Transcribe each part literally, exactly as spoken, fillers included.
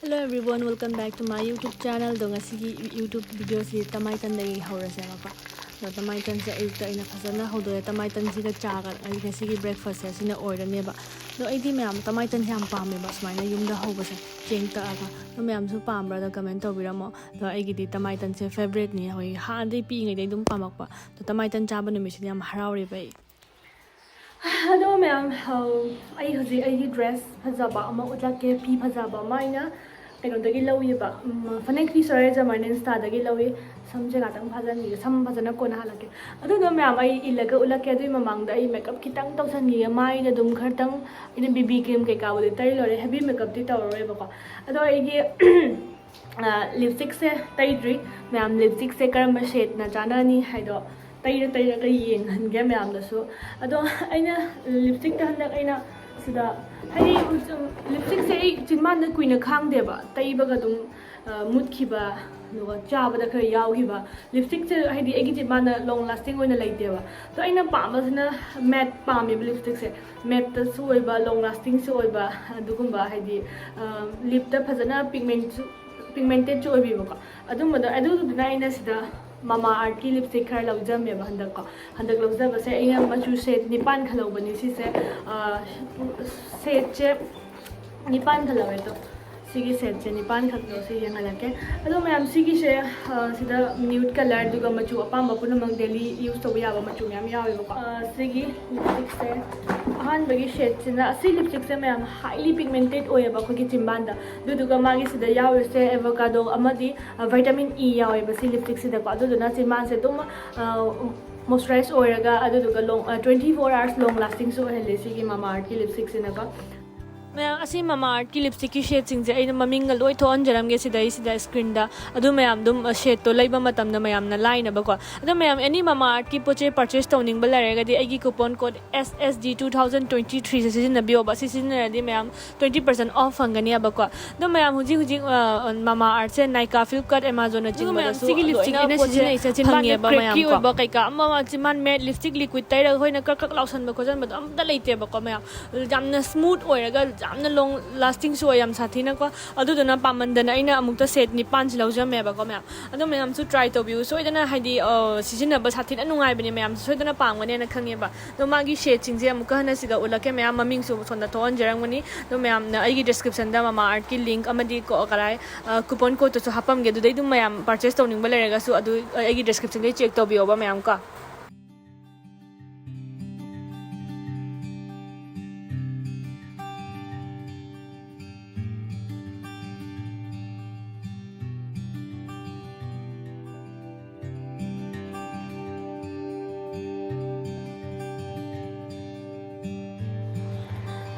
Hello everyone, welcome back to my YouTube channel. ꯑꯗꯣ ꯉꯁꯤꯒꯤ YouTube videoꯁꯤ ꯇꯃꯥꯏꯇꯟꯗꯒꯤ ꯍꯧꯔꯁꯦꯕꯀꯣ. ꯑꯗꯣ ꯇꯃꯥꯏꯇꯟꯁꯦ ꯑꯌꯨꯛꯇ ꯑꯩꯅ ꯐꯖꯅ ꯍꯧꯗꯣꯛꯑꯦ. ꯇꯃꯥꯏꯇꯟꯁꯤꯒ ꯆꯥꯒ ꯑꯩ ꯉꯁꯤꯒꯤ breakfastꯁꯦ ꯑꯁꯤꯅ ꯑꯣꯏꯔꯅꯦꯕ. ꯑꯗꯣ ꯑꯩꯗꯤ ꯃꯌꯥꯝ ꯇꯃꯥꯏꯇꯟꯁꯦ ꯌꯥꯝ ꯄꯥꯝꯃꯦꯕ, ꯁꯨꯃꯥꯏꯅ ꯌꯨꯝꯗ ꯍꯧꯕꯁꯦ, ꯆꯦꯡ ꯇꯛꯑꯒ. ꯑꯗꯣ ꯃꯌꯥꯝꯁꯨ ꯄꯥꯝꯕ꯭ꯔꯥꯗ comment ꯇꯧꯕꯤꯔꯝꯃꯣ. ꯑꯗꯣ ꯑꯩꯒꯤꯗꯤ ꯇꯃꯥꯏꯇꯟꯁꯦ favouriteꯅꯤ, ꯑꯩꯈꯣꯏ ꯍꯥꯟꯅꯗꯒꯤ ꯄꯤꯛꯏꯉꯩꯗꯒꯤ ꯑꯗꯨꯝ ꯄꯥꯝꯃꯛꯄ. ꯑꯗꯣ ꯇꯃꯥꯏꯇꯟ ꯆꯥꯕ ꯅꯨꯃꯤꯠꯁꯤꯗꯤ ꯌꯥꯝ ꯍꯔꯥꯎꯔꯦꯕ ꯑꯩ. ꯑꯗꯣ ꯃꯌꯥꯝ, ꯑ, ꯑꯩ ꯍꯧꯖꯤꯛ ꯑꯩꯒꯤ dress ꯐꯖꯕ ꯑꯃ ꯎꯠꯂꯛꯀꯦ, ꯐꯤ ꯐꯖꯕ ꯑꯃ ꯑꯩꯅ ꯀꯩꯅꯣꯗꯒꯤ ꯂꯧꯋꯦꯕ, ꯎꯝ, ꯐꯅꯦꯛ ꯐꯤ ꯁꯣꯔꯦ ꯖꯃꯥꯏꯅ Instaꯗꯒꯤ ꯂꯧꯋꯤ꯫ ꯁꯝꯁꯦ ꯉꯥꯛꯇꯪ ꯐꯥꯖꯟꯈꯤꯒꯦ, ꯁꯝ ꯐꯖꯅ ꯀꯣꯟꯅ ꯍꯜꯂꯛꯀꯦ꯫ ꯑꯗꯨꯗꯣ ꯃꯌꯥꯝ ꯑꯩ ꯏꯜꯂꯒ ꯎꯠꯂꯛꯀꯦ꯫ ꯑꯗꯨꯒꯤ ꯃꯃꯥꯡꯗ ꯑꯩ makeup ꯈꯤꯇꯪ ꯇꯧꯁꯟꯈꯤꯒꯦ, ꯃꯥꯏꯗ ꯑꯗꯨꯝ ꯈꯔꯇꯪ ꯑꯩꯅ BB cream ꯀꯩꯀꯥꯕꯨꯗꯤ ꯇꯩ ꯂꯣꯏꯔꯦ, heavy makeupꯇꯤ ꯇꯧꯔꯔꯣꯏꯕꯀꯣ꯫ ꯑꯗꯣ ꯑꯩꯒꯤ ꯑ, lipstickꯁꯦ ꯇꯩꯗ꯭ꯔꯤ꯫ ꯃꯌꯥꯝ, lipstickꯁꯦ ꯀꯔꯝꯕ shadeꯅ ꯆꯥꯟꯅꯅꯤ ꯍꯥꯏꯗꯣ ꯇꯩꯔ ꯇꯩꯔꯒ ꯌꯦꯡꯍꯟꯒꯦ ꯃꯌꯥꯝꯗꯁꯨ꯫ ꯑꯗꯣ ꯑꯩꯅ lipstickꯇ ꯍꯟꯗꯛ ꯑꯩꯅ ꯁꯤꯗ, ꯍꯥꯏꯗꯤ, lipstickꯁꯦ ꯑꯩ ꯆꯤꯟꯕꯥꯟꯗ ꯀꯨꯏꯅ ꯈꯥꯡꯗꯦꯕ, ꯇꯩꯕꯒ ꯑꯗꯨꯝ, ꯑ, ꯃꯨꯠꯈꯤꯕ, ꯑꯗꯨꯒ ꯆꯥꯕꯗ ꯈꯔ ꯌꯥꯎꯈꯤꯕ꯫ Lipstickꯁꯦ, ꯍꯥꯏꯗꯤ, ꯑꯩꯒꯤ ꯆꯤꯟꯕꯥꯟꯗ long lasting ꯑꯣꯏꯅ ꯂꯩꯇꯦꯕ꯫ ꯑꯗꯣ ꯑꯩꯅ ꯄꯥꯝꯕꯁꯤꯅ matte ꯄꯥꯝꯃꯦꯕ lipstickꯁꯦ꯫ Matteꯁꯨ ꯑꯣꯏꯕ, long lastingꯁꯨ ꯑꯣꯏꯕ, ꯑꯗꯨꯒꯨꯝꯕ, ꯍꯥꯏꯗꯤ, ꯑ, lipꯇ ꯐꯖꯅ pigmentꯁꯨ, pigmentedꯁꯨ ꯑꯣꯏꯕꯤꯕꯀꯣ꯫ ꯑꯗꯨꯝꯕꯗꯣ, ꯑꯗꯨꯗꯨꯅ ꯑꯩꯅ ꯁꯤꯗ Mamaearthꯀꯤ lipstick ꯈꯔ ꯂꯧꯖꯔꯝꯃꯦꯕ ꯍꯟꯗꯛꯀꯣ꯫ ꯍꯟꯗꯛ ꯂꯧꯖꯕꯁꯦ ꯑꯩꯅ ꯃꯆꯨ shade ꯅꯤꯄꯥꯟ ꯈꯜꯍꯧꯕꯅꯤ ꯁꯤꯁꯦ꯫ ꯑ, shadeꯁꯦ ꯅꯤꯄꯥꯟ ꯈꯜꯍꯧꯋꯦ ꯑꯗꯣ꯫ ꯁꯤꯒꯤ shadeꯁꯦ ꯅꯤꯄꯥꯟ ꯈꯛꯇꯣ ꯁꯤ ꯌꯦꯡꯍꯜꯂꯛꯀꯦ꯫ ꯑꯗꯣ ꯃꯌꯥꯝ, ꯁꯤꯒꯤꯁꯦ, ꯑ, ꯁꯤꯗ nude colour ꯑꯗꯨꯒ ꯃꯆꯨ ꯑꯄꯥꯝꯕ ꯄꯨꯝꯅꯃꯛ daily use ꯇꯧꯕ ꯌꯥꯕ ꯃꯆꯨ ꯃꯌꯥꯝ ꯌꯥꯎꯋꯦꯕꯀꯣ꯫ ꯑ, ꯁꯤꯒꯤ lipstickꯁꯦ ꯑꯍꯥꯟꯕꯒꯤ shadeꯁꯤꯅ, ꯑꯁꯤ lipstickꯁꯦ ꯃꯌꯥꯝ highly pigmented ꯑꯣꯏꯌꯦꯕ ꯑꯩꯈꯣꯏꯒꯤ ꯆꯤꯟꯕꯥꯟꯗ꯫ ꯑꯗꯨꯗꯨꯒ ꯃꯥꯒꯤ ꯁꯤꯗ ꯌꯥꯎꯔꯤꯁꯦ avocado ꯑꯃꯗꯤ, ꯑ, vitamin E ꯌꯥꯎꯋꯦꯕ ꯁꯤ lipstickꯁꯤꯗꯀꯣ꯫ ꯑꯗꯨꯗꯨꯅ ꯆꯤꯟꯕꯥꯟꯁꯦ ꯑꯗꯨꯝ, ꯑ, moisturize ꯑꯣꯏꯔꯒ, ꯑꯗꯨꯗꯨꯒ long, ꯑ, twenty four hours long lastingꯁꯨ ꯑꯣꯏꯍꯜꯂꯦ ꯁꯤꯒꯤ Mamaearthꯀꯤ lipstickꯁꯤꯅꯀꯣ꯫ ꯃꯌꯥꯝ, ꯑꯁꯤ Mamaearthꯀꯤ lipstickꯀꯤ shadeꯁꯤꯡꯁꯦ ꯑꯩꯅ ꯃꯃꯤꯡꯒ ꯂꯣꯏ ꯊꯣꯛꯍꯟꯖꯔꯝꯒꯦ ꯁꯤꯗꯩꯁꯤꯗ screenꯗ꯫ ꯑꯗꯨ ꯃꯌꯥꯝ ꯑꯗꯨꯝ, ꯑ, shadeꯇꯣ ꯂꯩꯕ ꯃꯇꯝꯗ ꯃꯌꯥꯝꯅ ꯂꯥꯏꯅꯕꯀꯣ꯫ ꯑꯗꯣ ꯃꯌꯥꯝ, any Mamaearthꯀꯤ ꯄꯣꯠ ꯆꯩ purchase ꯇꯧꯅꯤꯡꯕ ꯂꯩꯔꯒꯗꯤ ꯑꯩꯒꯤ coupon code S S G two thousand twenty threeꯁꯦ ꯁꯤꯖꯤꯟꯅꯕꯤꯌꯣꯕ꯫ ꯁꯤ ꯁꯤꯖꯤꯟꯅꯔꯗꯤ ꯃꯌꯥꯝ twenty percent off ꯐꯪꯒꯅꯤꯕꯀꯣ꯫ ꯑꯗꯣ ꯃꯌꯥꯝ, ꯍꯧꯖꯤꯛ ꯍꯧꯖꯤꯛ, ꯑ, Mamaearthꯁꯦ Nykaa, Flipkart, Amazon ꯑꯗꯨꯒ ꯃꯌꯥꯝ, ꯅꯆꯤꯡꯕꯗꯁꯨ ꯁꯤꯒꯤ lipstick ꯂꯣꯏꯅ ꯑꯩꯅ ꯐꯖꯅ ꯁꯤꯖꯤꯟꯅꯩꯁꯦ ꯆꯤꯟꯕꯥꯟꯒꯤ ꯐꯪꯉꯦꯕ ꯃꯌꯥꯝ crackly ꯀꯣ꯫ ꯑꯣꯏꯕ ꯀꯩꯀꯥ ꯑꯃ ꯑꯃ ꯆꯤꯟꯕꯥꯟ matte lipstick liquid ꯇꯩꯔꯒ ꯑꯩꯈꯣꯏꯅ ꯀ꯭ꯔꯛ ꯀ꯭ꯔꯛ ꯂꯥꯎꯁꯟꯕ ꯈꯣꯠꯆꯟꯕꯗꯣ ꯑꯝꯇ ꯂꯩꯇꯦꯕꯀꯣ ꯃꯌꯥꯝ꯫ ꯌꯥꯝꯅ smooth ꯑꯣꯏꯔꯒ ꯌꯥꯝꯅ ꯂꯣꯡ ꯂꯥꯁꯇꯤꯡꯁꯨ ꯑꯣꯏ, ꯌꯥꯝ ꯁꯥꯊꯤꯅꯀꯣ꯫ ꯑꯗꯨꯗꯨꯅ ꯄꯥꯝꯃꯟꯗꯅ ꯑꯩꯅ ꯑꯃꯨꯛꯇ ꯁꯦꯠ ꯅꯤꯄꯥꯟꯁꯤ ꯂꯧꯖꯔꯝꯃꯦꯕꯀꯣ ꯃꯌꯥꯝ꯫ ꯑꯗꯣ ꯃꯌꯥꯝꯁꯨ ꯇ꯭ꯔꯥꯏ ꯇꯧꯕꯤꯌꯨ ꯁꯣꯏꯗꯅ, ꯍꯥꯏꯗꯤ ꯁꯤꯖꯤꯟꯅꯕ ꯁꯥꯊꯤꯅ ꯅꯨꯡꯉꯥꯏꯕꯅꯦ꯫ ꯃꯌꯥꯝꯁꯨ ꯁꯣꯏꯗꯅ ꯄꯥꯝꯒꯅꯦꯅ ꯈꯪꯉꯦꯕ꯫ ꯑꯗꯣ ꯃꯥꯒꯤ ꯁꯦꯠꯁꯤꯡꯁꯦ ꯑꯃꯨꯛꯀ ꯍꯟꯅ ꯁꯤꯗ ꯎꯠꯂꯛꯀꯦ ꯃꯌꯥꯝ, ꯃꯃꯤꯡꯁꯨ ꯁꯣꯝꯗ ꯊꯣꯛꯍꯟꯖꯔꯝꯒꯅꯤ꯫ ꯑꯗꯣ ꯃꯌꯥꯝꯅ ꯑꯩꯒꯤ ꯗꯤꯁꯀ꯭ꯔꯤꯞꯁꯟꯗ ꯃꯃꯥ ꯑꯥꯔꯠꯀꯤ ꯂꯤꯡꯛ ꯑꯃꯗꯤ ꯀꯣ ꯀꯔꯥꯏ ꯀꯨꯄꯟ ꯀꯣꯠꯇꯨꯁꯨ ꯍꯥꯞꯄꯝꯒꯦ꯫ ꯑꯗꯨꯗꯩ ꯑꯗꯨꯝ ꯃꯌꯥꯝ ꯄꯔꯆꯦꯁ ꯇꯧꯅꯤꯡꯕ ꯂꯩꯔꯒꯁꯨ ꯑꯗꯨ ꯑꯩꯒꯤ ꯗꯤꯁꯀ꯭ꯔꯤꯞꯁꯟꯗꯩ ꯆꯦꯛ ꯇꯧꯕꯤꯌꯣꯕ ꯃꯌꯥꯝ ꯀꯣ꯫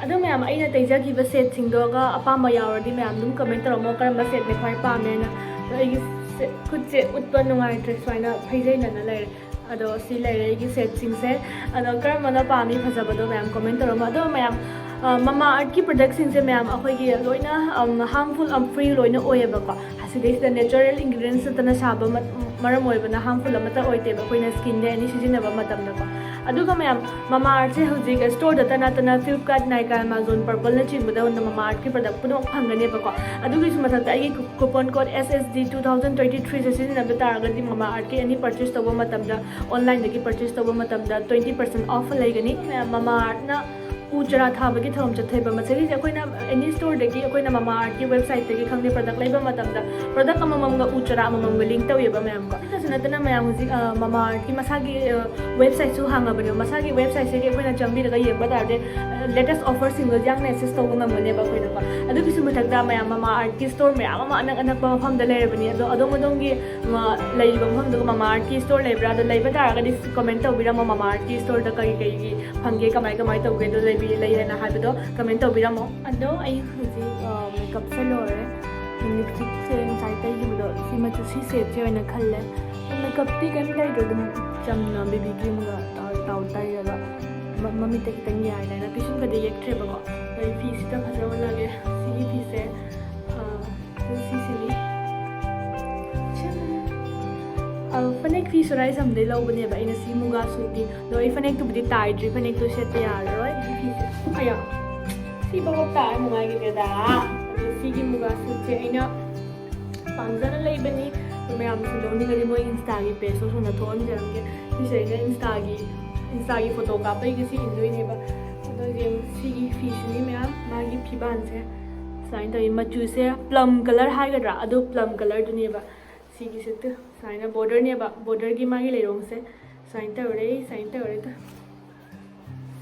ꯑꯗꯣ ꯃꯌꯥꯝ, ꯑꯩꯅ ꯇꯩꯖꯈꯤꯕ ꯁꯦꯠꯁꯤꯡꯗꯣꯒ ꯑꯄꯥꯝꯕ ꯌꯥꯎꯔꯗꯤ ꯃꯌꯥꯝ ꯑꯗꯨꯝ ꯀꯃꯦꯟ ꯇꯧꯔꯝꯃꯣ, ꯀꯔꯝꯕ ꯁꯦꯠꯅ ꯈ꯭ꯋꯥꯏ ꯄꯥꯝꯃꯦꯅ꯫ ꯑꯗꯣ ꯑꯩꯒꯤ ꯁꯦ-, ꯈꯨꯠꯁꯦ ꯎꯠꯄ ꯅꯨꯡꯉꯥꯏꯇ꯭ꯔꯦ, ꯁꯨꯃꯥꯏꯅ ꯐꯩꯖꯩꯅꯅ ꯂꯩꯔꯦ꯫ ꯑꯗꯣ ꯁꯤ ꯂꯩꯔꯦ ꯑꯩꯒꯤ ꯁꯦꯠꯁꯤꯡꯁꯦ꯫ ꯑꯗꯣ ꯀꯔꯝꯕꯅ ꯄꯥꯝꯃꯤ ꯐꯖꯕꯗꯣ ꯃꯌꯥꯝ ꯀꯃꯦꯟ ꯇꯧꯔꯝꯃꯣ꯫ ꯑꯗꯣ ꯃꯌꯥꯝ, ꯃꯃꯥ ꯑꯥꯔꯠꯀꯤ ꯄ꯭ꯔꯗꯛꯁꯤꯡꯁꯦ ꯃꯌꯥꯝ ꯑꯩꯈꯣꯏꯒꯤ ꯂꯣꯏꯅ ꯍꯥꯔꯝꯐꯨꯜ ꯐ꯭ꯔꯤ ꯂꯣꯏꯅ ꯑꯣꯏꯌꯦꯕꯀꯣ꯫ ꯑꯁꯤꯗꯩꯁꯤꯗ ꯅꯦꯆꯔꯦꯜ ꯏꯟꯒ꯭ꯔꯤꯗꯤꯌꯦꯟꯁ ꯅꯠꯇꯅ ꯁꯥꯕ ꯃ-, ꯃꯔꯝ ꯑꯣꯏꯕꯅ ꯍꯥꯔꯝꯐꯨꯜ ꯑꯃꯠꯇ ꯑꯣꯏꯗꯦꯕ ꯑꯩꯈꯣꯏꯅ ꯁ꯭ꯀꯤꯟꯗ ꯑꯦꯅꯤ ꯁꯤꯖꯤꯟꯅꯕ ꯃꯇꯝꯗꯀꯣ꯫ ꯑꯗꯨꯒ ꯃꯌꯥꯝ, ꯃꯃꯥ ꯑꯥꯔꯠꯁꯦ ꯍꯧꯖꯤꯛ ꯁ꯭ꯇꯣꯔꯗꯇ ꯅꯠꯇꯅ ꯐ꯭ꯂꯤꯞꯀꯥꯔꯠ, ꯅꯥꯏꯀꯥ, ꯑꯦꯃꯥꯖꯣꯟ, ꯄꯔꯄꯜꯅꯆꯤꯡꯕꯗ ꯃꯃꯥ ꯑꯥꯔꯠꯀꯤ ꯄ꯭ꯔꯗꯛ ꯄꯨꯝꯅꯃꯛ ꯐꯪꯒꯅꯦꯕꯀꯣ꯫ ꯑꯗꯨꯒꯤꯁꯨ ꯃꯊꯛꯇ ꯑꯩꯒꯤ coupon code S S D two thousand twenty threeꯁꯦ ꯁꯤꯖꯤꯟꯅꯕ ꯇꯥꯔꯒꯗꯤ ꯃꯃꯥ ꯑꯥꯔꯠꯀꯤ ꯑꯦꯅꯤ ꯄꯔꯆꯦꯁ ꯇꯧꯕ ꯃꯇꯝꯗ, ꯑꯣꯟꯂꯥꯏꯟꯗꯒꯤ ꯄꯔꯆꯦꯁ ꯇꯧꯕ ꯃꯇꯝꯗ twenty percent off ꯂꯩꯒꯅꯤ꯫ ꯃꯃꯥ ꯑꯥꯔꯠꯅ ꯎ ꯆꯥꯔꯥ ꯊꯥꯕꯒꯤ ꯊꯧꯔꯝ ꯆꯠꯊꯩꯕ꯫ ꯃꯁꯤꯒꯤꯁꯦ ꯑꯩꯈꯣꯏꯅ ꯑꯦꯅꯤ ꯁ꯭ꯇꯣꯔꯗꯒꯤ, ꯑꯩꯈꯣꯏꯅ ꯃꯃꯥ ꯑꯥꯔꯠꯀꯤ ꯋꯦꯕꯁꯥꯏꯠꯇꯒꯤ ꯈꯪꯗꯦ, ꯄ꯭ꯔꯗꯛ ꯂꯩꯕ ꯃꯇꯝꯗ ꯄ꯭ꯔꯗꯛ ꯑꯃꯃꯝꯒ ꯎ ꯆꯥꯔꯥ ꯑꯃꯃꯝꯒ ꯂꯤꯡꯛ ꯇꯧꯋꯦꯕ ꯃꯌꯥꯝꯀꯣ꯫ ꯁꯤꯇꯁꯨ ꯅꯠꯇꯅ ꯃꯌꯥꯝ ꯍꯧꯖꯤꯛ, ꯑ, ꯃꯃꯥ ꯑꯥꯔꯠꯀꯤ ꯃꯁꯥꯒꯤ, ꯑ, ꯋꯦꯕꯁꯥꯏꯠꯁꯨ ꯍꯥꯡꯉꯕꯅꯦꯕ꯫ ꯃꯁꯥꯒꯤ ꯋꯦꯕꯁꯥꯏꯠꯁꯤꯗꯒꯤ ꯑꯩꯈꯣꯏꯅ ꯆꯪꯕꯤꯔꯒ ꯌꯦꯡꯕ ꯇꯥꯔꯗꯤ, ꯑ, ꯂꯦꯇꯦꯁ ꯑꯣꯐꯔꯁꯤꯡꯗꯣ ꯌꯥꯝꯅ ꯑꯦꯛꯁꯦꯁ ꯇꯧꯕ ꯉꯝꯒꯅꯦꯕ ꯑꯩꯈꯣꯏꯅꯀꯣ꯫ ꯑꯗꯨꯒꯤꯁꯨ ꯃꯊꯛꯇ ꯃꯌꯥꯝ ꯃꯃꯥ ꯑꯥꯔꯠꯀꯤ ꯁ꯭ꯇꯣꯔ ꯃꯌꯥꯝ ꯑꯃ ꯑꯅꯛ ꯑꯅꯛꯄ ꯃꯐꯝꯗ ꯂꯩꯔꯕꯅꯤ꯫ ꯑꯗꯣ ꯑꯗꯣꯝ ꯑꯗꯣꯝꯒꯤ, ꯃ-, ꯂꯩꯔꯤꯕ ꯃꯐꯝꯗꯨꯒ ꯃꯃꯥ ꯑꯥꯔꯠꯀꯤ ꯁ꯭ꯇꯣꯔ ꯂꯩꯕ꯭ꯔꯥ? ꯑꯗꯣ ꯂꯩꯕ ꯇꯥꯔꯒꯗꯤ ꯀꯃꯦꯟ ꯇꯧꯕꯤꯔꯝꯃꯣ, ꯃꯃꯥ ꯑꯥꯔꯠꯀꯤ ꯁ꯭ꯇꯣꯔꯗ ꯀꯔꯤ ꯀꯔꯤꯒꯤ ꯐꯪꯒꯦ, ꯀꯃꯥꯏ ꯀꯃꯥꯏ ꯇꯧꯒꯦ, ꯑꯗꯣ ꯂꯩꯕꯤ-, ꯂꯩ ꯍꯥꯏꯅ ꯍꯥꯏꯕꯗꯣ ꯀꯃꯦꯟ ꯇꯧꯕꯤꯔꯝꯃꯣ꯫ ꯑꯗꯣ ꯑꯩ ꯍꯧꯖꯤꯛ, ꯑ, ꯃꯦꯀꯞꯁꯦ ꯂꯣꯏꯔꯦ꯫ ꯂꯤꯞꯁꯇꯤꯛꯁꯦ ꯉꯁꯥꯏ ꯇꯩꯈꯤꯕꯗꯣ ꯁꯤ ꯃꯆꯨ, ꯁꯤ ꯁꯦꯠꯁꯦ ꯑꯣꯏꯅ ꯈꯜꯂꯦ꯫ ꯃꯦꯀꯞꯇꯤ ꯀꯩꯝ ꯇꯩꯗ꯭ꯔꯦ, ꯑꯗꯨꯝ ꯆꯝꯅ ꯕꯦꯕꯤ ꯀ꯭ꯔꯤꯝꯒ ꯇꯧ-, ꯇꯧ ꯇꯩꯔꯒ ꯃ-, ꯃꯃꯤꯠꯇ ꯈꯤꯇꯪ ꯌꯥꯏ ꯍꯥꯏꯅ ꯄꯤꯁꯨꯝꯒꯗꯤ ꯌꯦꯛꯇ꯭ꯔꯦꯕꯀꯣ꯫ ꯑꯗꯣ ꯑꯩ ꯐꯤꯁꯤꯗ ꯐꯖꯍꯜꯂꯒꯦ꯫ ꯁꯤꯒꯤ ꯐꯤꯁꯦ, ꯑ, ꯁꯤꯁꯤꯅꯤ꯫ ꯑ, ꯐꯅꯦꯛ ꯐꯤ ꯁꯣꯔꯥꯏꯖꯝꯗꯩ ꯂꯧꯕꯅꯦꯕ ꯑꯩꯅ ꯁꯤ ꯃꯨꯒꯥ ꯁꯨꯠꯇꯤ꯫ ꯑꯗꯣ ꯑꯩ ꯐꯅꯦꯛꯇꯨꯕꯨꯗꯤ ꯇꯥꯏꯗ꯭ꯔꯤ, ꯐꯅꯦꯛꯇꯣ ꯁꯦꯠꯄ ꯌꯥꯔꯔꯣꯏ꯫ ꯐꯤꯁꯦ, ꯑꯌꯥ, ꯁꯤ ꯕꯣꯕꯣꯛ ꯇꯥꯔ ꯅꯨꯡꯉꯥꯏꯒꯗ꯭ꯔꯥ? ꯑꯗꯣ ꯁꯤꯒꯤ ꯃꯨꯒꯥ ꯁꯨꯠꯁꯦ ꯑꯩꯅ ꯄꯥꯝꯖꯅ ꯂꯩꯕꯅꯤ꯫ ꯑꯗꯣ ꯃꯌꯥꯝꯁꯨ ꯂꯧꯅꯤꯡꯉꯗꯤ ꯃꯣꯏ ꯏꯟꯁꯇꯥꯒꯤ ꯄꯦꯖꯇꯣ ꯁꯣꯝꯗ ꯊꯣꯛꯍꯟꯖꯔꯝꯒꯦ꯫ ꯁꯤꯁꯦ ꯑꯩꯅ ꯏꯟꯁꯇꯥꯒꯤ ꯏꯟꯁꯇꯥꯒꯤ ꯐꯣꯇꯣ ꯀꯥꯞꯄꯩꯒꯤ ꯁꯤ ꯏꯟꯗꯣꯏꯅꯦꯕ꯫ ꯑꯗꯣ ꯌꯦꯡꯉꯨ, ꯁꯤꯒꯤ ꯐꯤꯁꯤꯅꯤ ꯃꯌꯥꯝ, ꯃꯥꯒꯤ ꯐꯤꯕꯥꯟꯁꯦ ꯁꯨꯃꯥꯏꯅ ꯇꯧꯋꯤ꯫ ꯃꯆꯨꯁꯦ ꯄ꯭ꯂꯝ ꯀꯂꯔ ꯍꯥꯏꯒꯗ꯭ꯔꯥ, ꯑꯗꯣ ꯄ꯭ꯂꯝ ꯀꯂꯔꯗꯨꯅꯦꯕ꯫ ꯁꯤꯒꯤꯁꯦ ꯇꯨ ꯁꯨꯃꯥꯏꯅ ꯕꯣꯔꯗꯔꯅꯦꯕ, ꯕꯣꯔꯗꯔꯒꯤ ꯃꯥꯒꯤ ꯂꯩꯔꯣꯡꯁꯦ ꯁꯨꯃꯥꯏꯅ ꯇꯧꯔꯦ, ꯁꯨꯃꯥꯏꯅ ꯇꯧꯔꯦ꯫ ꯇꯨ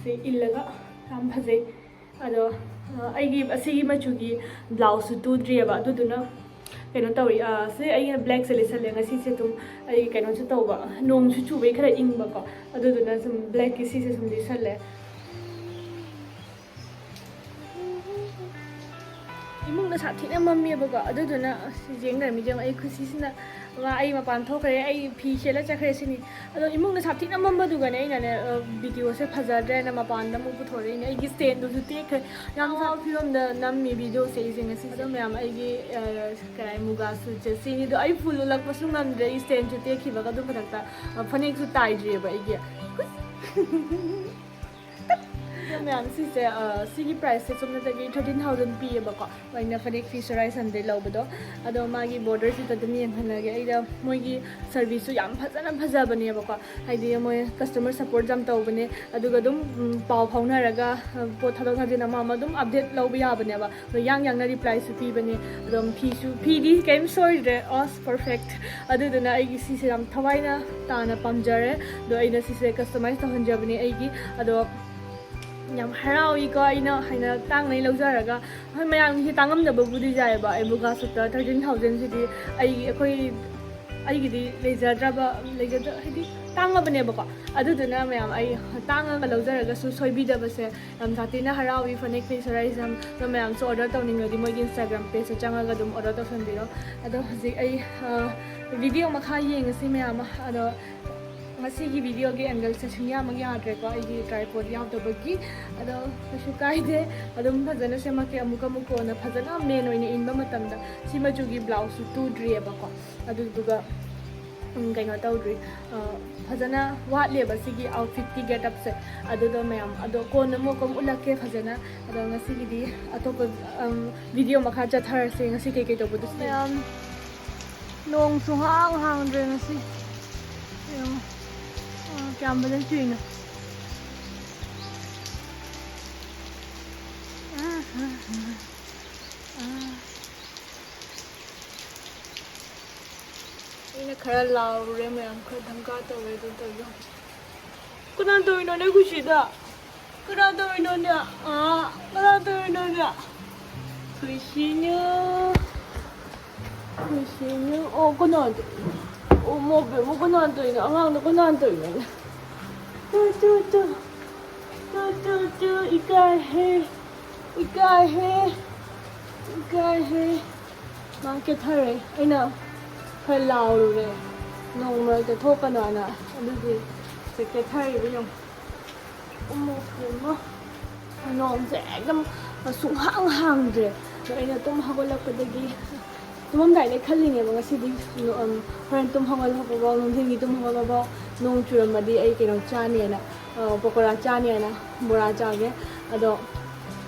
ꯁꯤ ꯏꯜꯂꯒ ꯌꯥꯝ ꯐꯖꯩ꯫ ꯑꯗꯣ ꯑ, ꯑꯩꯒꯤ ꯑꯁꯤꯒꯤ ꯃꯆꯨꯒꯤ ꯕ꯭ꯂꯥꯎꯁꯁꯨ ꯇꯨꯗ꯭ꯔꯤꯑꯕ, ꯑꯗꯨꯗꯨꯅ ꯀꯩꯅꯣ ꯇꯧꯔꯤ꯫ ꯑ, ꯁꯤ ꯑꯩꯅ ꯕ꯭ꯂꯦꯛꯁꯦ ꯂꯤꯠꯁꯜꯂꯦ ꯉꯁꯤꯁꯦ꯫ ꯑꯗꯨꯝ ꯑꯩ ꯀꯩꯅꯣꯁꯨ ꯇꯧꯕ, ꯅꯣꯡꯁꯨ ꯆꯨꯕꯩ ꯈꯔ ꯏꯪꯕꯀꯣ, ꯑꯗꯨꯗꯨꯅ ꯁꯨꯝ ꯕ꯭ꯂꯦꯛꯀꯤ ꯁꯤꯁꯦ ꯁꯨꯝ ꯂꯤꯠꯁꯜꯂꯦ꯫ ꯏꯃꯨꯡꯗ ꯁꯥꯊꯤꯅ ꯃꯝꯃꯦꯕꯀꯣ, ꯑꯗꯨꯗꯨꯅ ꯑꯁ, ꯌꯦꯡꯗ꯭ꯔꯃꯤ ꯌꯦꯡꯉꯣ, ꯑꯩ ꯈꯨꯁꯤꯁꯤꯅ꯫ ꯃꯥ ꯑꯩ ꯃꯄꯥꯟ ꯊꯣꯛꯈ꯭ꯔꯦ, ꯑꯩ ꯐꯤ ꯁꯦꯠꯂ ꯆꯠꯈ꯭ꯔꯦ ꯁꯤꯅꯤ꯫ ꯑꯗꯣ ꯏꯃꯨꯡꯗ ꯁꯥꯊꯤꯅ ꯃꯝꯕꯗꯨꯒꯅꯦ ꯑꯩꯅꯅꯦ, ꯑ, ꯚꯤꯗꯤꯑꯣꯁꯦ ꯐꯖꯗ꯭ꯔꯦꯅ ꯃꯄꯥꯟꯗ ꯑꯃꯨꯛ ꯄꯨꯊꯣꯔꯛꯏꯅꯦ꯫ ꯑꯩꯒꯤ ꯁ꯭ꯇꯦꯟꯗꯨꯁꯨ ꯇꯦꯛꯈ꯭ꯔꯦ꯫ ꯌꯥꯝ ꯁꯥꯕ ꯐꯤꯕꯝꯗ ꯅꯝꯃꯤ ꯚꯤꯗꯤꯑꯣꯁꯦ ꯑꯩꯁꯦ ꯉꯁꯤ꯫ ꯑꯗꯣ ꯃꯌꯥꯝ, ꯑꯩꯒꯤ, ꯑ, ꯀꯔꯥꯏ ꯃꯨꯒꯥ ꯁꯨꯠꯁꯦ ꯁꯤꯅꯤ꯫ ꯑꯗꯣ ꯑꯩ ꯐꯨꯜ ꯎꯠꯂꯛꯄꯁꯨ ꯉꯝꯗ꯭ꯔꯦ, ꯑꯩ ꯁ꯭ꯇꯦꯟꯁꯨ ꯇꯦꯛꯈꯤꯕꯒ꯫ ꯑꯗꯨ ꯃꯊꯛꯇ, ꯑ, ꯐꯅꯦꯛꯁꯨ ꯇꯥꯏꯗ꯭ꯔꯤꯑꯕ ꯑꯩꯒꯤ꯫ ꯑꯗꯣ ꯃꯌꯥꯝ, ꯁꯤꯁꯦ, ꯑ, ꯁꯤꯒꯤ ꯄ꯭ꯔꯥꯏꯁꯁꯦ ꯆꯨꯝꯅꯗꯒꯤ ꯊꯥꯔꯇꯤꯟ ꯊꯥꯎꯖꯟ ꯄꯤꯌꯦꯕꯀꯣ, ꯑꯩꯅ ꯐꯅꯦꯛ ꯐꯤ ꯁꯔꯥꯏ ꯁꯟꯗꯩ ꯂꯧꯕꯗꯣ꯫ ꯑꯗꯣ ꯃꯥꯒꯤ ꯕꯣꯔꯗꯔꯁꯤꯗ ꯑꯗꯨꯝ ꯌꯦꯡꯍꯜꯂꯒꯦ꯫ ꯑꯩꯗ ꯃꯣꯏꯒꯤ ꯁꯔꯚꯤꯁꯁꯨ ꯌꯥꯝ ꯐꯖꯅ ꯐꯖꯕꯅꯦꯕꯀꯣ, ꯍꯥꯏꯗꯤ ꯃꯣꯏ ꯀꯁꯇꯃꯔ ꯁꯞꯄꯣꯔꯠ ꯌꯥꯝ ꯇꯧꯕꯅꯦ꯫ ꯑꯗꯨꯒ ꯑꯗꯨꯝ, ꯎꯝ, ꯄꯥꯎ ꯐꯥꯎꯅꯔꯒ, ꯑ, ꯄꯣꯠ ꯊꯥꯗꯣꯛ ꯊꯥꯖꯤꯟ ꯑꯃ ꯑꯃ ꯑꯗꯨꯝ ꯑꯞꯗꯦꯠ ꯂꯧꯕ ꯌꯥꯕꯅꯦꯕ꯫ ꯑꯗꯣ ꯌꯥꯡ ꯌꯥꯡꯅ ꯔꯤꯄ꯭ꯂꯥꯏꯁꯨ ꯄꯤꯕꯅꯦ꯫ ꯑꯗꯨꯝ ꯐꯤꯁꯨ, ꯐꯤꯗꯤ ꯀꯩꯝ ꯁꯣꯏꯗ꯭ꯔꯦ, ꯑꯁ, ꯄꯔꯐꯦꯛ꯫ ꯑꯗꯨꯗꯨꯅ ꯑꯩꯒꯤ ꯁꯤꯁꯦ ꯌꯥꯝ ꯊꯋꯥꯏꯅ ꯇꯥꯅ ꯄꯥꯝꯖꯔꯦ꯫ ꯑꯗꯣ ꯑꯩꯅ ꯁꯤꯁꯦ ꯀꯁꯇꯃꯥꯏꯁ ꯇꯧꯍꯟꯖꯕꯅꯦ ꯑꯩꯒꯤ꯫ ꯑꯗꯣ ꯌꯥꯝ ꯍꯔꯥꯎꯏꯀꯣ, ꯑꯩꯅ ꯍꯥꯏꯅ ꯇꯥꯡꯅꯩ ꯂꯧꯖꯔꯒ꯫ ꯍꯣꯏ, ꯃꯌꯥꯝꯒꯤ ꯇꯥꯡꯉꯝꯗꯕꯕꯨꯗꯤ ꯌꯥꯏꯑꯕ, ꯑꯩ ꯃꯨꯒꯥ ꯁꯨꯠꯇ ꯊꯥꯔꯇꯤꯟ ꯊꯥꯎꯖꯟꯁꯤꯗꯤ ꯑꯩꯒꯤ, ꯑꯩꯈꯣꯏ, ꯑꯩꯒꯤꯗꯤ ꯂꯩꯖꯗ꯭ꯔꯕ, ꯂꯩꯖꯗ-, ꯍꯥꯏꯗꯤ ꯇꯥꯡꯉꯕꯅꯦꯕꯀꯣ꯫ ꯑꯗꯨꯗꯨꯅ ꯃꯌꯥꯝ, ꯑꯩ ꯇꯥꯡꯉꯒ ꯂꯧꯖꯔꯒꯁꯨ ꯁꯣꯏꯕꯤꯗꯕꯁꯦ ꯌꯥꯝ ꯁꯥꯊꯤꯅ ꯍꯔꯥꯎꯏ꯫ ꯐꯅꯦꯛ ꯐꯤ ꯁꯔꯥꯏꯁꯦ ꯌꯥꯝ, ꯑꯗꯣ ꯃꯌꯥꯝꯁꯨ ꯑꯣꯔꯗꯔ ꯇꯧꯅꯤꯡꯉꯗꯤ ꯃꯣꯏꯒꯤ ꯏꯟꯁꯇꯥꯒ꯭ꯔꯥꯝ ꯄꯦꯖꯇ ꯆꯪꯉꯒ ꯑꯗꯨꯝ ꯑꯣꯔꯗꯔ ꯇꯧꯁꯟꯕꯤꯔꯣ꯫ ꯑꯗꯣ ꯍꯧꯖꯤꯛ ꯑꯩ, ꯑ, ꯚꯤꯗꯤꯑꯣ ꯃꯈꯥ ꯌꯦꯡꯉꯁꯤ ꯃꯌꯥꯝ ꯑꯃ꯫ ꯑꯗꯣ ꯉꯁꯤꯒꯤ ꯚꯤꯗꯤꯑꯣꯒꯤ ꯑꯦꯡꯒꯜꯁꯦ ꯁꯨꯡꯌꯥꯃꯛ ꯌꯥꯗ꯭ꯔꯦꯀꯣ, ꯑꯩꯒꯤ ꯇ꯭ꯔꯥꯏꯄꯣꯗ ꯌꯥꯎꯗꯕꯒꯤ꯫ ꯑꯗꯣ ꯀꯩꯁꯨ ꯀꯥꯏꯗꯦ, ꯑꯗꯨꯝ ꯐꯖꯅ ꯁꯦꯝꯃꯛꯀꯦ꯫ ꯑꯃꯨꯛꯀ ꯑꯃꯨꯛ ꯀꯣꯟꯅ ꯐꯖꯅ ꯃꯦꯟ ꯑꯣꯏꯅ ꯏꯟꯕ ꯃꯇꯝꯗ꯫ ꯁꯤ ꯃꯆꯨꯒꯤ ꯕ꯭ꯂꯥꯎꯁꯁꯨ ꯇꯨꯗ꯭ꯔꯤꯑꯕꯀꯣ, ꯑꯗꯨꯗꯨꯒ ꯎꯝ, ꯀꯩꯅꯣ ꯇꯧꯗ꯭ꯔꯤ꯫ ꯑ, ꯐꯖꯅ ꯋꯥꯠꯂꯦꯕ ꯁꯤꯒꯤ ꯑꯥꯎꯠꯐꯤꯠꯀꯤ ꯒꯦꯠ ꯑꯞꯁꯦ꯫ ꯑꯗꯨꯗꯣ ꯃꯌꯥꯝ, ꯑꯗꯣ ꯀꯣꯟꯅ ꯑꯃꯨꯛ ꯑꯃꯨꯛ ꯎꯠꯂꯛꯀꯦ ꯐꯖꯅ꯫ ꯑꯗꯣ ꯉꯁꯤꯒꯤꯗꯤ ꯑꯇꯣꯞꯄ, ꯎꯝ, ꯚꯤꯗꯤꯑꯣ ꯃꯈꯥ ꯆꯠꯊꯔꯁꯦ꯫ ꯉꯁꯤ ꯀꯩꯀꯩ ꯇꯧꯕꯗꯨꯁꯨ ꯃꯌꯥꯝ ꯅꯣꯡꯁꯨ ꯍꯥꯡ ꯍꯥꯡꯗ꯭ꯔꯦ ꯉꯁꯤ꯫ ꯌꯦꯡꯉꯣ꯫ ꯑ, ꯀꯌꯥꯝ ꯐꯖꯅ ꯆꯨꯏꯅꯣ꯫ ꯑꯩꯅ ꯈꯔ ꯂꯥꯎꯔꯨꯔꯦ, ꯃꯌꯥꯝ ꯈꯔ ꯙꯝꯀꯥ ꯇꯧꯔꯦ꯫ ꯑꯗꯨ ꯇꯧꯔꯤꯗꯣ ꯀꯅꯥ ꯇꯧꯔꯤꯅꯣꯅꯦ ꯈꯨꯁꯤꯗ? ꯀꯅꯥ ꯇꯧꯔꯤꯅꯣꯅꯦ? ꯑꯥ, ꯀꯅꯥ ꯇꯧꯔꯤꯅꯣꯅꯦ? ꯈꯨꯁꯤꯅꯨ, ꯈꯨꯁꯤꯅꯨ꯫ ꯑꯣ, ꯀꯅꯥ ꯇꯧꯔꯤꯅꯣ? ꯑꯣ, ꯃꯣꯕꯦꯝꯃ, ꯀꯅꯥ ꯇꯧꯔꯤꯅꯣ? ꯑꯉꯥꯡꯗꯣ ꯀꯅꯥ ꯇꯧꯔꯤꯅꯣꯅꯦ? ꯇꯨ, ꯇꯨ, ꯇꯨ꯫ ꯇꯨ, ꯇꯨ, ꯇꯨ, ꯏꯀꯥꯏꯍꯦ꯫ ꯏꯀꯥꯏꯍꯦ꯫ ꯏꯀꯥꯏꯍꯦ꯫ ꯃꯥ ꯀꯦꯊꯔꯦ꯫ ꯑꯩꯅ ꯈꯔ ꯂꯥꯎꯔꯨꯔꯦ꯫ ꯅꯣꯡ ꯃꯔꯛꯇ ꯊꯣꯛꯀꯅꯣꯅ꯫ ꯑꯗꯨꯒꯤ ꯁꯦ ꯀꯦꯊꯔꯤꯕ ꯌꯦꯡꯉꯨ꯫ ꯏꯃꯥ ꯏꯄꯦꯝꯃ꯫ ꯅꯣꯡꯁꯦ ꯑꯦꯛꯗꯝ ꯁꯨꯡꯍꯥꯡ ꯍꯥꯡꯗ꯭ꯔꯦ꯫ ꯑꯗꯣ ꯑꯩꯅ ꯇꯨꯝ ꯍꯧꯒꯠꯂꯛꯄꯗꯒꯤ, ꯇꯨꯝꯃꯝꯗꯥꯏꯗ ꯈꯜꯂꯤꯅꯦꯕ ꯉꯁꯤꯗꯤ, ꯎꯝ, ꯍꯣꯔꯦꯟ ꯇꯨꯝ ꯍꯧꯒꯠꯂꯛꯄꯐꯥꯎ, ꯅꯨꯡꯊꯤꯜꯒꯤ ꯇꯨꯝ ꯍꯧꯒꯠꯂꯛꯄꯐꯥꯎ ꯅꯣꯡ ꯆꯨꯔꯝꯃꯗꯤ ꯑꯩ ꯀꯩꯅꯣ ꯆꯥꯅꯦꯅ, ꯑ, ꯄꯀꯣꯔꯥ ꯆꯥꯅꯦꯅ ꯕꯣꯔꯥ ꯆꯥꯒꯦ꯫ ꯑꯗꯣ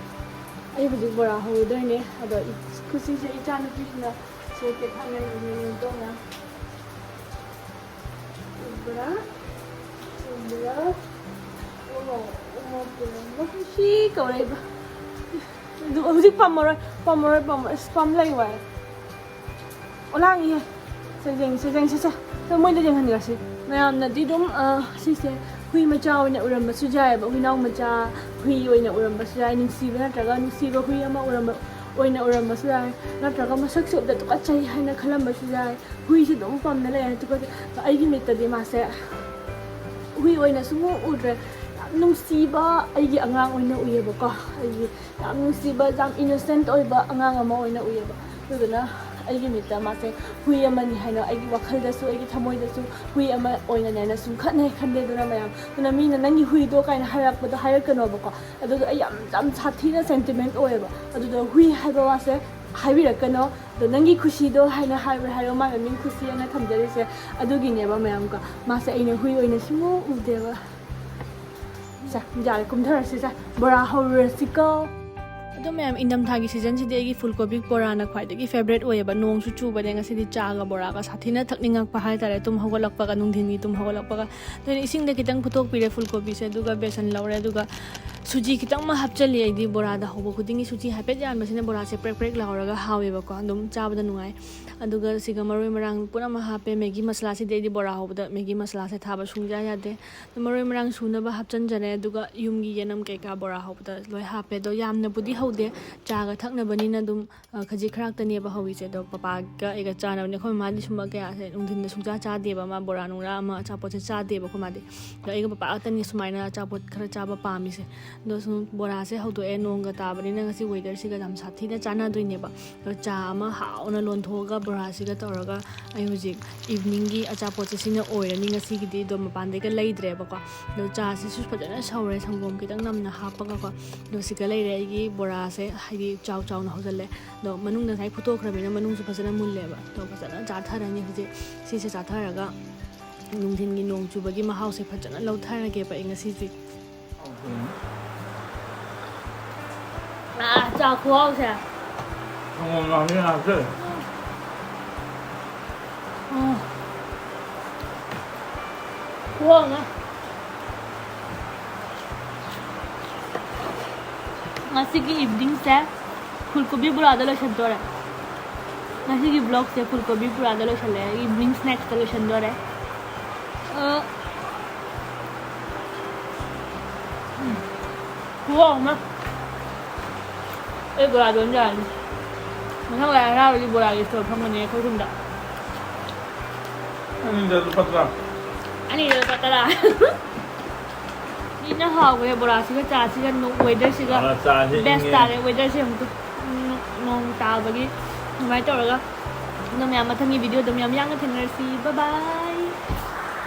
ꯑꯩ ꯍꯧꯖꯤꯛ ꯕꯣꯔꯥ ꯍꯧꯔꯨꯗꯣꯏꯅꯦ꯫ ꯑꯗꯣ ꯏ-, ꯈꯨꯁꯤꯁꯦ ꯏꯆꯥꯅꯨꯄꯤꯁꯤꯅ ꯁꯦ ꯀꯦꯊꯅꯔꯤꯅꯦ ꯇꯧꯅ꯫ ꯎꯕ꯭ꯔꯥ? ꯎꯕ꯭ꯔꯥ? ꯎꯃꯣ, ꯎꯃꯣ ꯄꯨꯔꯝꯕ ꯈꯨꯁꯤ ꯀꯧꯔꯛꯏꯕ꯫ ꯑꯗꯨ ꯍꯧꯖꯤꯛ ꯄꯝꯃꯔꯣꯏ, ꯄꯝꯃꯔꯣꯏ, ꯄꯝꯃꯔꯣꯏ꯫ ꯑꯁ, ꯄꯝ ꯂꯩ ꯋꯥꯏ꯫ ꯑꯣꯂꯥꯡꯉꯤꯍꯦ꯫ ꯁꯦ ꯌꯦꯡꯁꯦ, ꯌꯦꯡꯁꯦ, ꯁꯦ꯫ ꯁꯦ ꯃꯣꯏꯗ ꯌꯦꯡꯍꯟꯈ꯭ꯔꯁꯤ꯫ ꯃꯌꯥꯝꯅꯗꯤ ꯑꯗꯨꯝ, ꯑ, ꯁꯤꯁꯦ ꯍꯨꯏ ꯃꯆꯥ ꯑꯣꯏꯅ ꯎꯔꯝꯕꯁꯨ ꯌꯥꯏꯑꯕ, ꯍꯨꯏꯅꯥꯎ ꯃꯆꯥ, ꯍꯨꯏ ꯑꯣꯏꯅ ꯎꯔꯝꯕꯁꯨ ꯌꯥꯏ, ꯅꯨꯡꯁꯤꯕ ꯅꯠꯇ꯭ꯔꯒ ꯅꯨꯡꯁꯤꯕ ꯍꯨꯏ ꯑꯃ ꯎꯔꯝꯕ, ꯑꯣꯏꯅ ꯎꯔꯝꯕꯁꯨ ꯌꯥꯏ, ꯅꯠꯇ꯭ꯔꯒ ꯃꯁꯛꯁꯦ ꯎꯕꯗ ꯇꯨꯀꯠꯆꯩ ꯍꯥꯏꯅ ꯈꯜꯂꯝꯕꯁꯨ ꯌꯥꯏ꯫ ꯍꯨꯏꯁꯦ ꯑꯗꯨꯝ ꯄꯝꯅ ꯂꯩꯔꯦ꯫ ꯇꯨꯀꯠꯆꯩ꯫ ꯑꯩꯒꯤ ꯃꯤꯠꯇꯗꯤ ꯃꯥꯁꯦ ꯍꯨꯏ ꯑꯣꯏꯅ ꯁꯨꯡꯎ ꯎꯗ꯭ꯔꯦ꯫ ꯌꯥꯝ ꯅꯨꯡꯁꯤꯕ ꯑꯩꯒꯤ ꯑꯉꯥꯡ ꯑꯣꯏꯅ ꯎꯏꯌꯦꯕꯀꯣ꯫ ꯑꯩꯒꯤ ꯌꯥꯝ ꯅꯨꯡꯁꯤꯕ, ꯌꯥꯝ ꯏꯅꯣꯁꯦꯟꯠ ꯑꯣꯏꯕ ꯑꯉꯥꯡ ꯑꯃ ꯑꯣꯏꯅ ꯎꯏꯌꯦꯕ꯫ ꯑꯗꯨꯗꯨꯅ ꯑꯩꯒꯤ ꯃꯤꯠꯇ ꯃꯥꯁꯦ ꯍꯨꯏ ꯑꯃꯅꯤ ꯍꯥꯏꯅ ꯑꯩꯒꯤ ꯋꯥꯈꯜꯗꯁꯨ, ꯑꯩꯒꯤ ꯊꯃꯣꯏꯗꯁꯨ ꯍꯨꯏ ꯑꯃ ꯑꯣꯏꯅꯅꯦꯅ ꯁꯨꯝ ꯈꯟꯅꯩ, ꯈꯟꯗꯦ꯫ ꯑꯗꯨꯅ ꯃꯌꯥꯝ, ꯑꯗꯨꯅ ꯃꯤꯅ "ꯅꯪꯒꯤ ꯍꯨꯏꯗꯣ" ꯀꯥꯏꯅ ꯍꯥꯏꯔꯛꯄꯗꯣ ꯍꯥꯏꯔꯛꯀꯅꯣꯕꯀꯣ꯫ ꯑꯗꯨꯗꯣ ꯑꯩ ꯌꯥꯝ, ꯌꯥꯝ ꯁꯥꯊꯤꯅ ꯁꯦꯟꯇꯤꯃꯦꯟꯠ ꯑꯣꯏꯌꯦꯕ꯫ ꯑꯗꯨꯗꯣ ꯍꯨꯏ ꯍꯥꯏꯕ ꯋꯥꯁꯦ ꯍꯥꯏꯕꯤꯔꯛꯀꯅꯣ꯫ ꯑꯗꯣ ꯅꯪꯒꯤ ꯈꯨꯁꯤꯗꯣ ꯍꯥꯏꯅ ꯍꯥꯏꯕ꯭ꯔꯥ ꯍꯥꯏꯔꯣ, ꯃꯥꯏ ꯃꯃꯤꯡ ꯈꯨꯁꯤ ꯍꯥꯏꯅ ꯊꯝꯖꯔꯤꯁꯦ꯫ ꯑꯗꯨꯒꯤꯅꯦꯕ ꯃꯌꯥꯝꯀꯣ, ꯃꯥꯁꯦ ꯑꯩꯅ ꯍꯨꯏ ꯑꯣꯏꯅ ꯁꯨꯡꯎ ꯎꯗꯦꯕ꯫ ꯁꯦ, ꯌꯥꯔꯦ, ꯀꯨꯝꯊꯔꯁꯤ ꯁꯦ, ꯕꯣꯔꯥ ꯍꯧꯔꯨꯔꯁꯤꯀꯣ꯫ ꯑꯗꯣ ꯃꯌꯥꯝ, ꯏꯪꯊꯝꯊꯥꯒꯤ ꯁꯤꯖꯟꯁꯤꯗꯤ ꯑꯩꯒꯤ ꯐꯨꯜ ꯀꯣꯕꯤ ꯕꯣꯔꯥꯅ ꯈ꯭ꯋꯥꯏꯗꯒꯤ ꯐꯦꯕꯔꯦꯠ ꯑꯣꯏꯌꯦꯕ꯫ ꯅꯣꯡꯁꯨ ꯆꯨꯕꯅꯦ ꯉꯁꯤꯗꯤ, ꯆꯥꯒ ꯕꯣꯔꯥꯒ ꯁꯥꯊꯤꯅ ꯊꯛꯅꯤꯡꯉꯛꯄ ꯍꯥꯏꯇꯥꯔꯦ, ꯇꯨꯝ ꯍꯧꯒꯠꯂꯛꯄꯒ, ꯅꯨꯡꯊꯤꯟꯒꯤ ꯇꯨꯝ ꯍꯧꯒꯠꯂꯛꯄꯒ꯫ ꯑꯗꯨꯅ ꯏꯁꯤꯡꯗ ꯈꯤꯇꯪ ꯐꯨꯠꯇꯣꯛꯄꯤꯔꯦ ꯐꯨꯜ ꯀꯣꯕꯤꯁꯦ, ꯑꯗꯨꯒ ꯕꯦꯁꯟ ꯂꯧꯔꯦ, ꯑꯗꯨꯒ ꯁꯨꯖꯤ ꯈꯤꯇꯪ ꯑꯃ ꯍꯥꯞꯆꯜꯂꯤ ꯑꯩꯗꯤ꯫ ꯕꯣꯔꯥꯗ ꯍꯧꯕ ꯈꯨꯗꯤꯡꯒꯤ ꯁꯨꯖꯤ ꯍꯥꯏꯐꯦꯠ ꯌꯥꯟꯕꯁꯤꯅ ꯕꯣꯔꯥꯁꯦ ꯄ꯭ꯔꯦꯛ ꯄ꯭ꯔꯦꯛ ꯂꯥꯎꯔꯒ ꯍꯥꯎꯋꯦꯕꯀꯣ, ꯑꯗꯨꯝ ꯆꯥꯕꯗ ꯅꯨꯡꯉꯥꯏ꯫ ꯑꯗꯨꯒ ꯁꯤꯒ ꯃꯔꯣꯏ ꯃꯔꯥꯡ ꯄꯨꯝꯅꯃꯛ ꯍꯥꯞꯄꯦ꯫ ꯃꯦꯒꯤ ꯃꯁꯂꯥꯁꯤꯗꯤ ꯑꯩꯗꯤ ꯕꯣꯔꯥ ꯍꯧꯕꯗ ꯃꯦꯒꯤ ꯃꯁꯂꯥꯁꯦ ꯊꯥꯕ ꯁꯨꯡꯌꯥ ꯌꯥꯗꯦ꯫ ꯑꯗꯨ ꯃꯔꯣꯏ ꯃꯔꯥꯡ ꯁꯨꯅꯕ ꯍꯥꯞꯆꯟꯖꯔꯦ꯫ ꯑꯗꯨꯒ ꯌꯨꯝꯒꯤ ꯌꯦꯅꯝ ꯀꯩꯀꯥ ꯕꯣꯔꯥ ꯍꯧꯕꯗ ꯂꯣꯏ ꯍꯥꯞꯄꯦ꯫ ꯑꯗꯣ ꯌꯥꯝꯅꯕꯨꯗꯤ ꯍꯧꯗꯦ, ꯆꯥꯒ ꯊꯛꯅꯕꯅꯤꯅ ꯑꯗꯨꯝ, ꯑ, ꯈꯖꯤꯛ ꯈꯔꯥꯛꯇꯅꯦꯕ ꯍꯧꯔꯤꯁꯦ꯫ ꯑꯗꯣ ꯄꯄꯥꯒ ꯑꯩꯒ ꯆꯥꯅꯕꯅꯦ꯫ ꯑꯩꯈꯣꯏ ꯃꯃꯥꯗꯤ ꯁꯨꯝꯕ ꯀꯌꯥꯁꯦ ꯅꯨꯡꯊꯤꯟꯗ ꯁꯨꯡꯆꯥ ꯆꯥꯗꯦꯕ꯫ ꯃꯥ ꯕꯣꯔꯥ ꯅꯨꯡꯔꯥ ꯑꯃ ꯑꯆꯥꯄꯣꯠꯁꯦ ꯆꯥꯗꯦꯕ ꯑꯩꯈꯣꯏ ꯃꯥꯗꯤ꯫ ꯑꯗꯣ ꯑꯩꯒ ꯄꯄꯥ ꯈꯛꯇꯅꯤ ꯁꯨꯃꯥꯏꯅ ꯑꯆꯥꯄꯣꯠ ꯈꯔ ꯆꯥꯕ ꯄꯥꯝꯃꯤꯁꯦ꯫ ꯑꯗꯣ ꯁꯨꯝ ꯕꯣꯔꯥꯁꯦ ꯍꯧꯗꯣꯛꯑꯦ꯫ ꯅꯣꯡꯒ ꯇꯥꯕꯅꯤꯅ ꯉꯁꯤ ꯋꯦꯗꯔꯁꯤꯒ ꯌꯥꯝ ꯁꯥꯊꯤꯅ ꯆꯥꯟꯅꯗꯣꯏꯅꯦꯕ꯫ ꯑꯗꯣ ꯆꯥ ꯑꯃ ꯍꯥꯎꯅ ꯂꯣꯟꯊꯣꯛꯑꯒ ꯕꯣꯔꯥꯁꯤꯒ ꯇꯧꯔꯒ ꯑꯩ ꯍꯧꯖꯤꯛ ꯏꯚꯤꯅꯤꯡꯒꯤ ꯑꯆꯥꯄꯣꯠꯁꯦ ꯁꯤꯅ ꯑꯣꯏꯔꯅꯤ ꯉꯁꯤꯒꯤꯗꯤ꯫ ꯑꯗꯣ ꯃꯄꯥꯟꯗꯩꯒ ꯂꯩꯗ꯭ꯔꯦꯕꯀꯣ꯫ ꯑꯗꯣ ꯆꯥꯁꯤꯁꯨ ꯐꯖꯅ ꯁꯧꯔꯦ, ꯁꯪꯒꯣꯝ ꯈꯤꯇꯪ ꯅꯝꯅ ꯍꯥꯞꯄꯒꯀꯣ꯫ ꯑꯗꯣ ꯁꯤꯒ ꯂꯩꯔꯦ ꯑꯩꯒꯤ ꯕꯣꯔꯥꯁꯦ, ꯍꯥꯏꯗꯤ ꯆꯥꯎ ꯆꯥꯎꯅ ꯍꯧꯖꯤꯜꯂꯦ꯫ ꯑꯗꯣ ꯃꯅꯨꯡꯗ ꯉꯁꯥꯏ ꯐꯨꯠꯇꯣꯛꯈ꯭ꯔꯕꯅꯤꯅ ꯃꯅꯨꯡꯁꯨ ꯐꯖꯅ ꯃꯨꯜꯂꯦꯕ꯫ ꯑꯗꯣ ꯐꯖꯅ ꯆꯥꯊꯔꯅꯤ ꯍꯧꯖꯤꯛ꯫ ꯁꯤꯁꯦ ꯆꯥꯊꯔꯒ ꯅꯨꯡꯊꯤꯟꯒꯤ ꯅꯣꯡ ꯆꯨꯕꯒꯤ ꯃꯍꯥꯎꯁꯦ ꯐꯖꯅ ꯂꯧꯊꯔꯒꯦꯕ ꯑꯩ ꯉꯁꯤꯁꯦ꯫ ꯑꯥ, ꯆꯥ ꯈꯨꯍꯥꯎꯁꯦ꯫ ꯁꯪꯒꯣꯝ ꯌꯥꯝ ꯍꯥꯞꯆꯜꯂꯦ꯫ ꯎꯝ꯫ ꯈꯨꯍꯥꯎ ꯑꯃ꯫ ꯉꯁꯤꯒꯤ ꯏꯚꯤꯅꯤꯡꯁꯦ ꯐꯨꯜ ꯀꯣꯕꯤ ꯕꯣꯔꯥꯗ ꯂꯣꯏꯁꯤꯟꯗꯣꯔꯦ꯫ ꯉꯁꯤꯒꯤ ꯕ꯭ꯂꯣꯒꯁꯦ ꯐꯨꯜ ꯀꯣꯕꯤ ꯕꯣꯔꯥꯗ ꯂꯣꯏꯁꯤꯜꯂꯦ꯫ ꯏꯚꯤꯅꯤꯡ ꯁ꯭ꯅꯦꯛꯁꯇ ꯂꯣꯏꯁꯤꯟꯗꯣꯔꯦ꯫ ꯑ, ꯎꯝ꯫ ꯈꯨꯍꯥꯎ ꯑꯃ꯫ ꯑꯩ ꯕꯣꯔꯥꯗꯣ ꯑꯗꯨꯝ ꯌꯥꯔꯅꯤ꯫ ꯃꯊꯪ ꯂꯥꯏ ꯍꯔꯥꯎꯕꯗꯤ ꯕꯣꯔꯥꯒꯤ ꯁ꯭ꯇꯣꯜ ꯐꯝꯒꯅꯤ ꯑꯩꯈꯣꯏ ꯈꯨꯟꯗ꯫ ꯑꯅꯤꯗ ꯂꯨꯄꯥ ꯇꯔꯥ꯫ ꯑꯅꯤꯗ ꯂꯨꯄꯥ ꯇꯔꯥ꯫ ꯊꯤꯅ ꯍꯥꯎꯈ꯭ꯔꯦ ꯕꯣꯔꯥꯁꯤꯒ ꯆꯥꯁꯤꯒ, ꯅꯣ-, ꯋꯦꯗꯔꯁꯤꯒ꯫ ꯑ, ꯆꯥꯁꯤ best ꯏꯪꯉꯦ꯫ ꯇꯥꯔꯦ ꯋꯦꯗꯔꯁꯦ ꯑꯃꯨꯛꯇ꯫ ꯎꯝ, ꯅꯣꯡ ꯇꯥꯕꯒꯤ ꯑꯗꯨꯃꯥꯏꯅ ꯇꯧꯔꯒ ꯑꯗꯣ ꯃꯌꯥꯝ ꯃꯊꯪꯒꯤ ꯚꯤꯗꯤꯑꯣꯗ ꯃꯌꯥꯝ ꯌꯥꯡꯅ ꯊꯦꯡꯅꯔꯁꯤ꯫ Bye bye꯫